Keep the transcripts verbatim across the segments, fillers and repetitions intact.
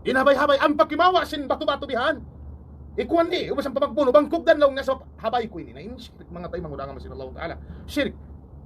In habay-habay, ampa kimawa' sin batu-batu bihan. Ikuan di', ubus ampa magbunu', bang kugdan laung niya, sabab habay ku ini. Na in shirik, manga taymanghud ha agama sin Allah Ta'ala. Shirik.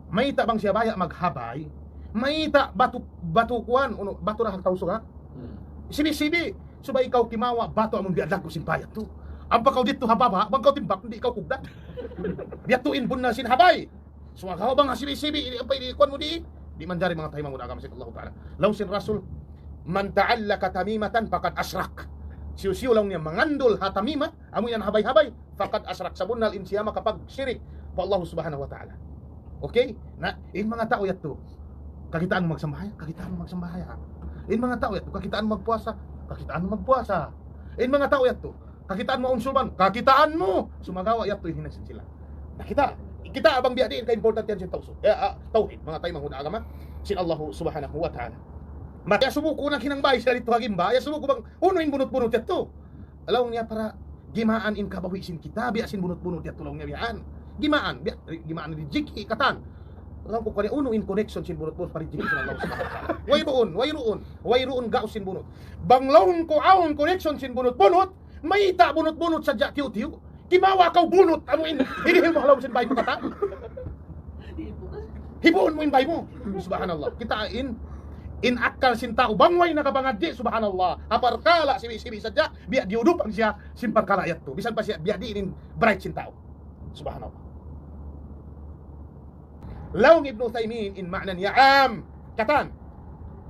Mayta' bang siya baya' maghabay, mayta' batu, batu kuan, unu, batu ra ha tau suga. Hmm. Sibi'-sibi', subay ikaw kimawa' batu amun biya' laggu' sin bayat tu. Ampa kaw didtu ha baba', bang kaw timbak, di' kaw kugdan. Biya' tu in bunnal sin habay. Sumagawa' bang ha sibi'-sibi', ini ampa ini kuan mu di', di' manjari, manga taymanghud ha agama sin Allah Ta'ala. Laung sin Rasul, "Man ta'allaka tamimatan faqad ashrak." Siyu-siyu laung niya mangandul ha tamima, amu yan habay-habay, faqad ashrak, sabunnal in siya makapagshirik pa Allah Subhanahu wa Ta'ala. Okay? Na, in manga tau yadtu, kakitaan mu magsambahayang, kakitaan mu magsambahayang. In manga tau yadtu, kakitaan mu magpuasa, kakitaan mu magpuasa. In manga tau yadtu, kakitaan mu awn sulban, kakitaan mu. Sumagawa' yadtu in hinang sin sila. Na kita, kita bang biya' diin ka-importante yan sin tawhid. Ya, ah, tawhid, manga taymanghud ha agama sin Allah Subhanahu wa Ta'ala. Mata ya subu ku naghinang bay sila didtu ha gimba, ya subu ku bang, unu in bunut-bunut yadtu. Laung niya para gimaan in kabawi' sin kita, biya' sin bunut-bunut yadtu laung niya biya' yan. Gimaan, biya', gimaan rijiki', katan. Laung ku kaniya unu in connection sin bunut-bunut pa rijiki' sin Allah Subhanahu wa Ta'ala. Wayruun, wayruun, wayruun gaus sin bunut. Bang laung ku awn connection sin bunut-bunut, mayta' bunut-bunut sadja tiyu'-tiyu'. Kimawa' kaw bunut, amu in, ini hilmu halaum sin bay mu katan. Hibuun mu in bay mu. Subhanallah. Kita in, in akal sin tau, bang way nakapangadji', subhanallah. Ha parkala' sibi'-sibi' sadja, biya' diyudupan siya, sin parkala' yadtu. Bisan pa siya, biya' diin in bright sin tau. Subhanallah. Laung Ibnu Uthaymin, in ma'na niya am. Katan.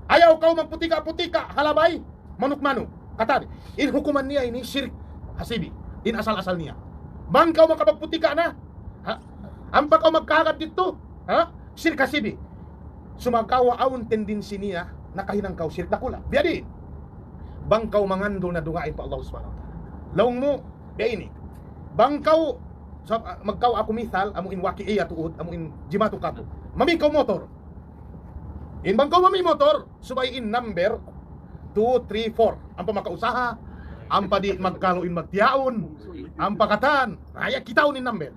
Ayaw kaw magputika-putika, ha labay, manuk-manuk. Katan. In hukuman niya ini shirik ha sibi'. In asal-asal niya. Bang kaw makapagputika na, ha? Ampa kaw magkahagad didtu, ha? Shirik ha sibi'. Sumagawa' awn tendency niya, nakahinang kaw shirik dakula'. Biya' diin. Bang kaw mangandul na dugaing pa Allah Subhanahu wa Ta'ala. Laung mu, biya' ini. Bang kaw, sa, magkaw aku misal, amu in waki iya tuud, amu in jimatu katu. Mami kaw motor. In bang kaw mami motor, subay in number two, three, four. Ampa makausaha, ampa di' magkalu in magtiyaun, ampa katan. Aya kitaun in number.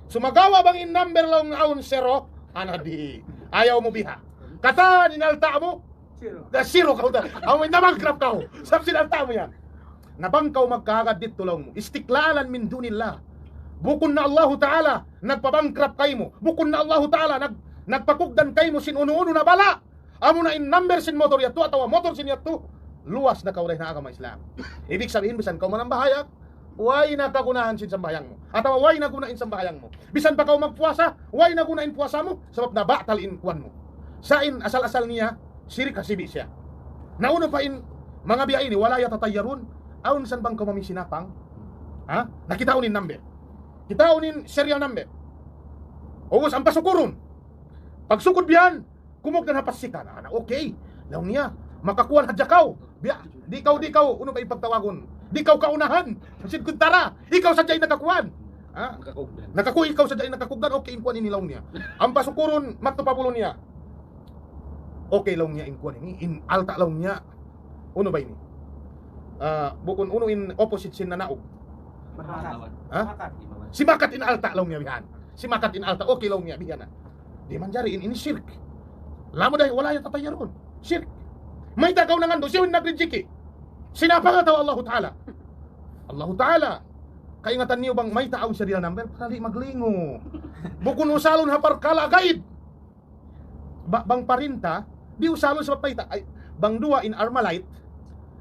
Sumagawa' bang in number laung awn zero, ana di'. Ayaw mu biha'. Katan in alta' mu, da zero kaw ta. Amu in na-bankrupt kaw. Sabab sin alta' mu yan. Na bang kaw magkahagad didtu laung mu. Istiklalan min dunillah. Bukun na Allahu Ta'ala nagpa-bankrupt kaymu. Bukun na Allahu Ta'ala nag-, nagpakugdan kaymu sin unu-unu na bala'. Amu na in number sin motor yadtu atawa motor sin yadtu. Luwas na kaw dayn ha agama Islam. Ibig sabihin, bisan kaw manambahayang, way na kagunahan sin sambahayang mu. Atawa way na guna in sambahayang mu. Bisan pa kaw magpuasa, way na guna in puasa mu, sabab nabatal in kuwan mu. Sa' in asal-asal niya, shirik ha sibi' siya. Na unu pa in manga biya' ini, wala yatatayyarun, awn san bang kaw mami sinapang? Ha? Na kitaun in number. Kitaun in serial number. Ubus, ampa sukurun. Pagsukud biyan, kumugdan ha pasikan. Ana, okay. Laung niya, makakuan hadja kaw. Biya', di' kaw, di' kaw, unu ba in pagtawagun? Di' kaw kaunahan. Sin kuntara, ikaw sadja in nakakuan. Ha? Nakakugdan. Nakaku-, ikaw sadja in nakakugdan, okay, in kuan ini laung niya. Ampa sukurun, magtupa bulu niya. Okay, laung niya, in kuan ini, in alta' laung niya. Unu ba ini? Ah, bukun unu in opposite sin nanaug. Makat. Ha? Makat. Simakat in alta' laung niya bihan. Simakat in alta', okay laung niya bihan. Di' manjari in, ini shirk. Lamu dahi, wala yatatayyarun. Shirk. Mayta' kaw nangandul, siyu in nagrijiki? Sinapang atawa Allahu Ta'ala? Allahu Ta'ala. Kaingatan niyu bang mayta' awn serial number, para di' maglingu. Bukun usalun ha parkala' gaib. Ba-, bang parinta, di' usalun sabab mayta', ay, bang duwa in Armalite,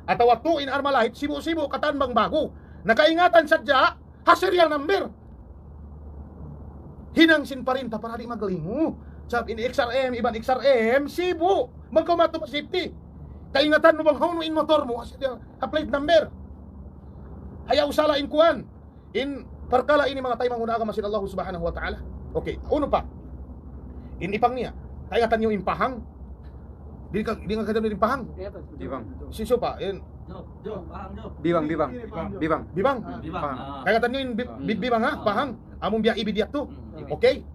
atawa tu in Armalite, sibu'-sibu' katan bang ba'gu. Na kaingatan sadja, ha serial number. Hinang sin parinta para di' maglingu. Sabab in X R M, iban X R M, sibu'. Bang kaw madtu pa safety. Kaingatan mu bang hawnu in motor mu, ha serial, ha plate number. Ayaw usala in kuwan. In parkala' ini manga taymanghud ha agama sin Allah Subhanahu wa Ta'ala. Okay, unu pa? In ipang niya. Kaingatan niyu in pahang? Di' ka, di' ka kaingatan in pahang? Bibang. Sisu pa, in Jo, Jo, paham, Jo. Bibang, bibang. Bibang. Bibang. Ah, bibang. Paham. Ah. Kaingatan niyu in bi-, bi-, bibang, ha? Pahang. Amun biya' ibid yadtu. Hmm. Okay.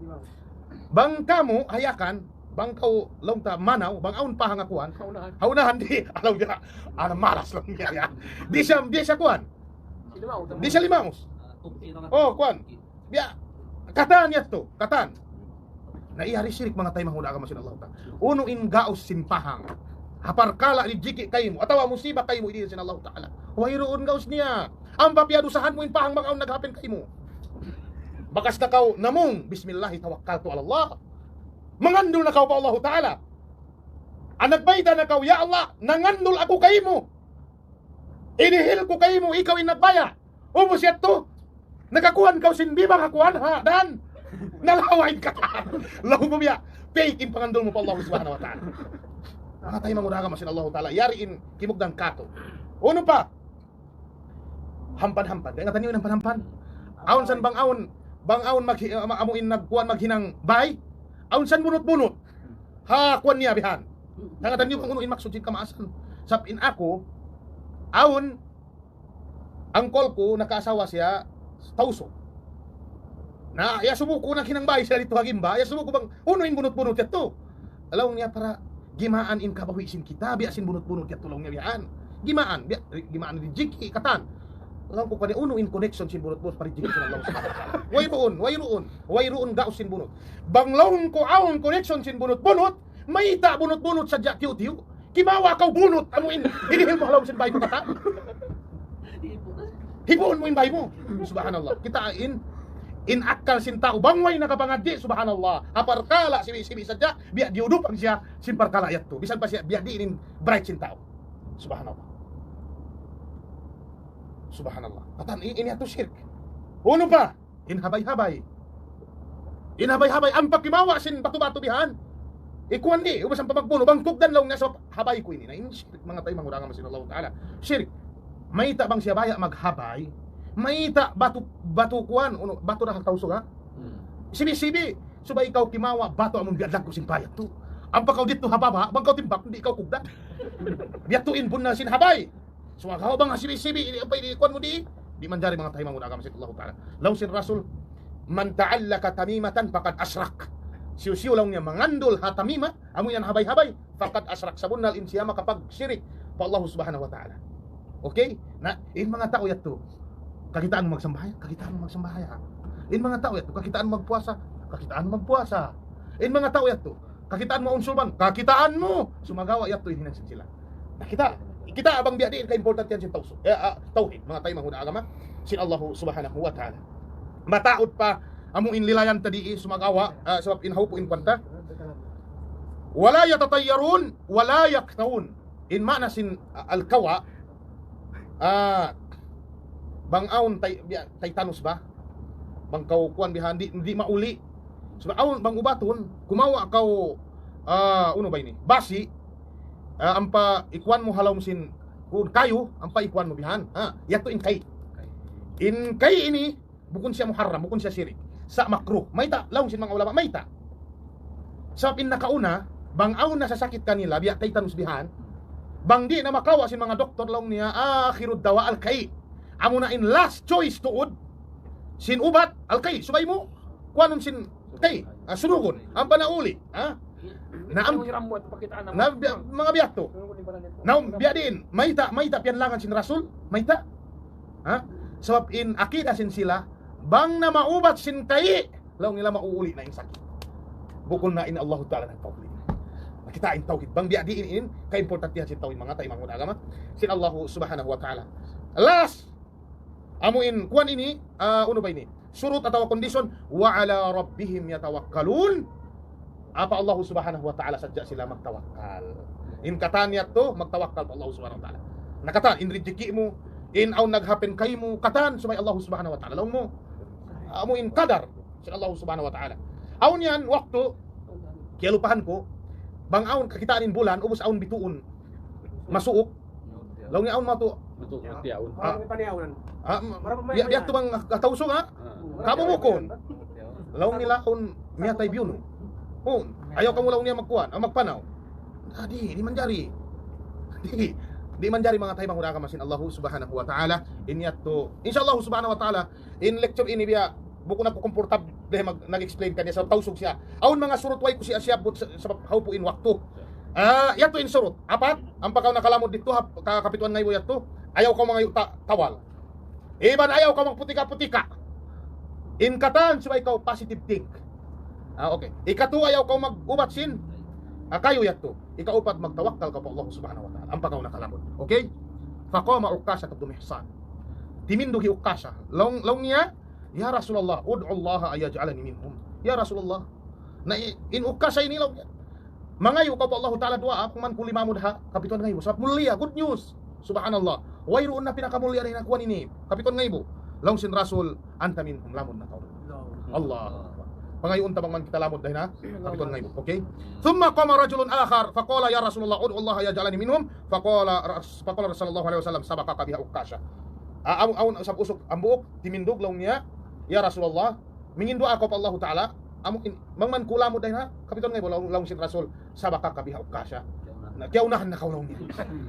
Bang kamu, hayakan, bang kaw laung ta manaw, bang awn pahang ha kuwan. Ha unahan. Ha unahan di', alaw niya. Ana malas laung niya, ya. Di' siya, di' siya kuwan. Di' siya limaus. Oh, kuwan. Biya', katan yadtu, katan. Na, iya di' shirik manga taymanghud ha agama sin Allah Ta'ala. Unu in gaus sin pahang? Ha parkala' rijiki' kaymu, atawa musiba kaymu, idihil sin Allahu Ta'ala. Wayruun gaus niya. Ampa piyadusahan mu in pahang bang awn nag-happen kaymu. Bakas na kaw namung, "Bismillahi tawakkaltu ala Allah." Mangandul na kaw pa Allahu Ta'ala. Anak bayta' na kaw, "Ya Allah, nangandul aku kaymu. Idihil ku kaymu, ikaw in nagbaya'." Ubus yadtu, nakakuan kaw sin bimang ha kuan ha, dan nalawa in katan. Laung mu biya', fake in pangandul mu pa Allah Subhanahu wa Ta'ala. Manga taymanghud ha agama sin Allahu Ta'ala, yari in kimugdan katu'. Unu pa? Hampan-hampan. Kaingatan niyu in hampan-hampan? Awn san bang awn, bang awn maghi-, ama-, amu in nagkuan maghinang bay. Awn san bunut-bunut. Ha, kuan niya bihan. Kaingatan niyu bang unu in maksud sin kamaasan. Sabab in aku, awn angkol ku nakaasawa siya Tausug. Na, iyasubu ku naghinang bay siya didtu ha gimba, iyasubu ku bang unu in bunut-bunut yadtu. Laung niya para gimaan in kabuhi' sin kita, biya' sin bunut-bunut yadtu laung niya biya' yan. Gimaan, biya', gimaan rijiki', katan. Laung ku kaniya unu in connection sin bunut-bunut pa rijiki' sin Allah Subhanahu wa Ta'ala. Wayruun, wayruun, wayruun gaus sin bunut. Bang laung ku awn connection sin bunut-bunut, mayta' bunut-bunut sadja tiyu'-tiyu'. Kimawa' kaw bunut, amu in, idihil mu ha lawm sin bay mu katan. Hipuun mu in bay mu. Subhanallah. Kita' in, in akkal sin tau, bang way nakapangadji', subhanallah. Ha parkala' sibi'-sibi' sadja, biya' diyudupang siya, sin parkala' yadtu. Bisan pa siya, biya' diin in bright sin tau. Subhanallah. Subhanallah. Katan, i-, ini yadtu shirk. Unu pa? In habay-habay. In habay-habay, ampa kimawa' sin batu-batu bihan. Ikuan di', ubus ampa magbunu', bang kugdan laung niya, sabab habay ku ini. Na in shirk, manga taymanghud ha agama sin Allahu Ta'ala. Shirk. Mayta' bang siya baya' maghabay? Mayta' batu, batu kuan, unu, batu da ha Tausug, ha? Hmm. Sibi'-sibi', subay kaw kimawa' batu amun biya' laggu' sin bayat tu. Ampa kaw didtu ha baba', bang kaw timbak, di' kaw kugdan. Biya' tu in bunnal sin habay. Sumagawa' bang ha sibi'-sibi', di' apa ini kuan mu di'? Di' manjari manga taymanghud ha agama sin Allahu Ta'ala. Laung sin Rasul, "Man ta'allaka tamimatan faqad ashrak." Hisiyu-siyu laung niya mangandul ha tamima, amu yan habay-habay, faqad ashrak, sabunnal in siya makapagsirik pa Allah Subhanahu wa Ta'ala. Okay? Na, in manga tau yadtu, kakitaan mu magsambahayang, kakitaan mu magsambahayang. In manga tau yadtu, kakitaan mu magpuasa, kakitaan mu magpuasa. In manga tau yadtu, kakitaan mu awn sulban, kakitaan mu. Sumagawa' yadtu in hinang sin sila. Na kita, kita bang biya' diin kaimportantihan sin tawsu-, eh, ah, tawhid, manga taymanghud ha agama sin Allahu Subhanahu wa Ta'ala. Mataud pa, amu in lilayan ta di', sumagawa', ah, sabab in hawpu in kuan ta. ولا يتطيرون ولا يكتوون. In maana sin, ah, al-kawa, ah, bang awn tay-, biya', taytanus ba? Bang kaw kuan bihan, di', di' mauli'. Sabab awn bang ubatun, kumawa' kaw, ah, unu ba ini? Basi', ah, ampa ikuan mu ha lawm sin, kun kayu, ampa ikuan mu bihan. Ha, yadtu in kai. In kai ini, bukun siya muharram, bukun siya sirik. Sa' makruh. Mayta', laung sin manga ulama, mayta'. Sabab in nakauna, bang awn nasasakit kanila, biya' taytanus bihan, bang di' na makawa' sin manga doktor, laung niya, آخر الدواء الكي. Amuna in last choice tuud sin ubat, al-kai. Subay mu kuanun sin kai, ah, sunugun. Ampa na uli, ha? Na am-, na biya', manga biya' tu. Na biya' diin, mayta', mayta' piyanlangan sin Rasul, mayta'. Ha? Sabab in akida sin sila, bang na maubat sin kai, laung nila mauuli na in sakit. Bukun na in Allahu Ta'ala nagpauli. Kita' in tawhid. Bang biya' diin in, kaimportantihan sin tawhid, manga taymanghud ha agama sin Allahu Subhanahu wa Ta'ala. Last, amu in, kuan ini, ah, unu ba ini? Surut atawa condition, وعلى ربهم يتوكلون. Apa Allah Subhanahu wa Ta'ala sadja sila magtawakkal. In katan yadtu, magtawakkal pa Allah Subhanahu wa Ta'ala. Na katan, in rijiki' mu, in awn nag-happen kaymu, katan, subay Allah Subhanahu wa Ta'ala. Laung mu, amu in kadar sin Allah Subhanahu wa Ta'ala. Awn yan, waktu, kiyalupahan ku, bang awn kakitaan in bulan, ubus awn bituun masuuk. Laung niya awn matu. Matu, matu yaun. Ah. Ano, may paniyawan? Ah, m-, Marami pa may biya', biya' paniyawan. Tu bang ha Tausug, ha? Ah. Kamu bukun. Laung nila awn miyatay biyunu. Oh, ayaw kamu laung niya magkuan, ah, magpanaw. Ah, di', di' manjari. Di', di' manjari manga taymanghud ha agama sin Allahu Subhanahu wa Ta'ala. In yadtu, insya Allah Subhanahu wa Ta'ala, in lecture ini biya', bukun aku komportable mag-, nag-explain kaniya sabab Tausug siya. Awn manga surut way ku siya siyabbut sa-, sabab hawpu in waktu. Ah, yadtu in surut. Apat, ampa kaw nakalamud didtu ha, ka-, kapituan ngaibu yadtu. Ayaw kaw mangayu' ta-, tawal. Iban ayaw kaw magputika-putika. In katan, subay kaw positive think. Ah, okay. Ikatu, ayaw kaw mag-ubat sin, Akayu yadtu. Ikaupat, magtawakkal kaw pa Allah Subhanahu wa Ta'ala. Ampa kaw nakalamud. Okay? فقام عكاشة بن محصن. Timindug hi Ukasha. Laung, laung niya, يا رسول الله، ادع الله أن يجعلني منهم. Ya Rasulullah. Na i-, in Ukasha ini laung niya, mangayu' kaw pa Allah Ta'ala duwaa, bang man ku limamud ha kapituan ngaibu. Sabab mulia, good news. Subhanallah. Wayruun na pinakamulia dayn ha kuwan ini. Kapituan ngaibu. Laung sin Rasul, أنت منهم, lamud na kaw. Allahu Akbar. Pangayuun ta bang man kita lamud dayn ha kapituan ngaibu. Okay? ثم قام رجل آخر فقال يا رسول الله ادع الله أن يجعلني منهم. فقال رس-، فقال رسول الله صلى الله عليه وسلم سبقك بها عكاشة. Ah, awn, awn isab usug hambuuk, timindug laung niya, "Ya Rasulullah, mangin duwaa kaw pa Allahu Ta'ala, amu in, bang man ku lamud dayn ha kapituan ngaibu," laung, laung sin Rasul, "سبقك بها عكاشة." Na, kiyaunahan na kaw laung niya.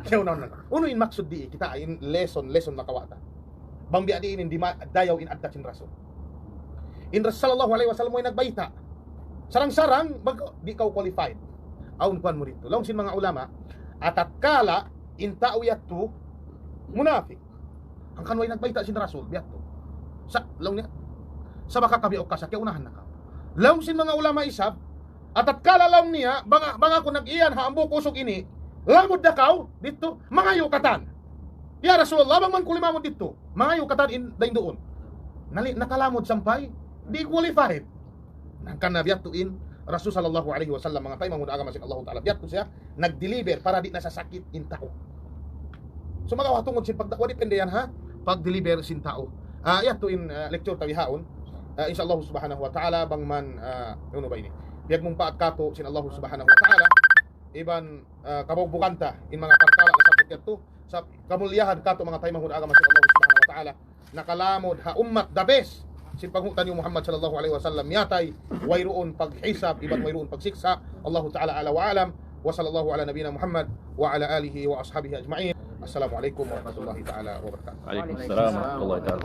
Kiyaunahan na kaw. Unu in maksud di, kita in lesson, lesson makawa' ta. Bang biya' diin in di ma-, dayaw in addat sin Rasul. In Rasul sallallahu alayhi wasallam way nagbayta'. Sarang-sarang, bag-, di' kaw qualified. Awn kuwan mu didtu. Laung sin manga ulama, atatkala in tau yadtu munafik. Hangkan way nagbayta' sin Rasul, biya' yadtu. Sa, laung niya, سبقك بها عكاشة, kiyaunahan na kaw. Laung sin manga ulama isab, atatkala laung niya, bang, bang aku nag-iyan ha hambuuk usug ini, lamud da kaw, didtu, mangayu' katan. "Ya Rasulullah, bang man ku limamud didtu, mangayu' katan in dayn duun." Nali-, nakalamud sampay, di' qualified. Hangkan na biya' yadtu in Rasul sallallahu alayhi wasallam, manga taymanghud agama sin Allahu Ta'ala, biya' yadtu siya, nag-deliver para di' nasasakit in tau. Sumagawa' tungud sin pagda'wa, depende yan ha pag-deliver sin tau. Ah, yadtu in, ah, lecture ta bihaun. Ah, insya Allah subhanahu wa ta'ala, bang man, ah, unu ba ini? Piyagmumpaat katu' sin Allah subhanahu wa ta'ala. Iban, ah, kabugbugan ta in manga parkala' nasabbut yadtu. Sa' kamuliyahan katu' manga taymanghud agama sin Allah subhanahu wa ta'ala. Nakalamud ha ummat the best sin panghu' taniyu Muhammad sallallahu alayhi wasallam, miyatay, wayruun paghisab, iban wayruun pagsiksa'. Allahu ta'ala a'la wa a'lam. وصلى الله على نبينا محمد وعلى آله وأصحابه أجمعين. السلام عليكم ورحمة الله تعالى وبركاته. Wa alaykum salam wa rahmatullahi ta'ala.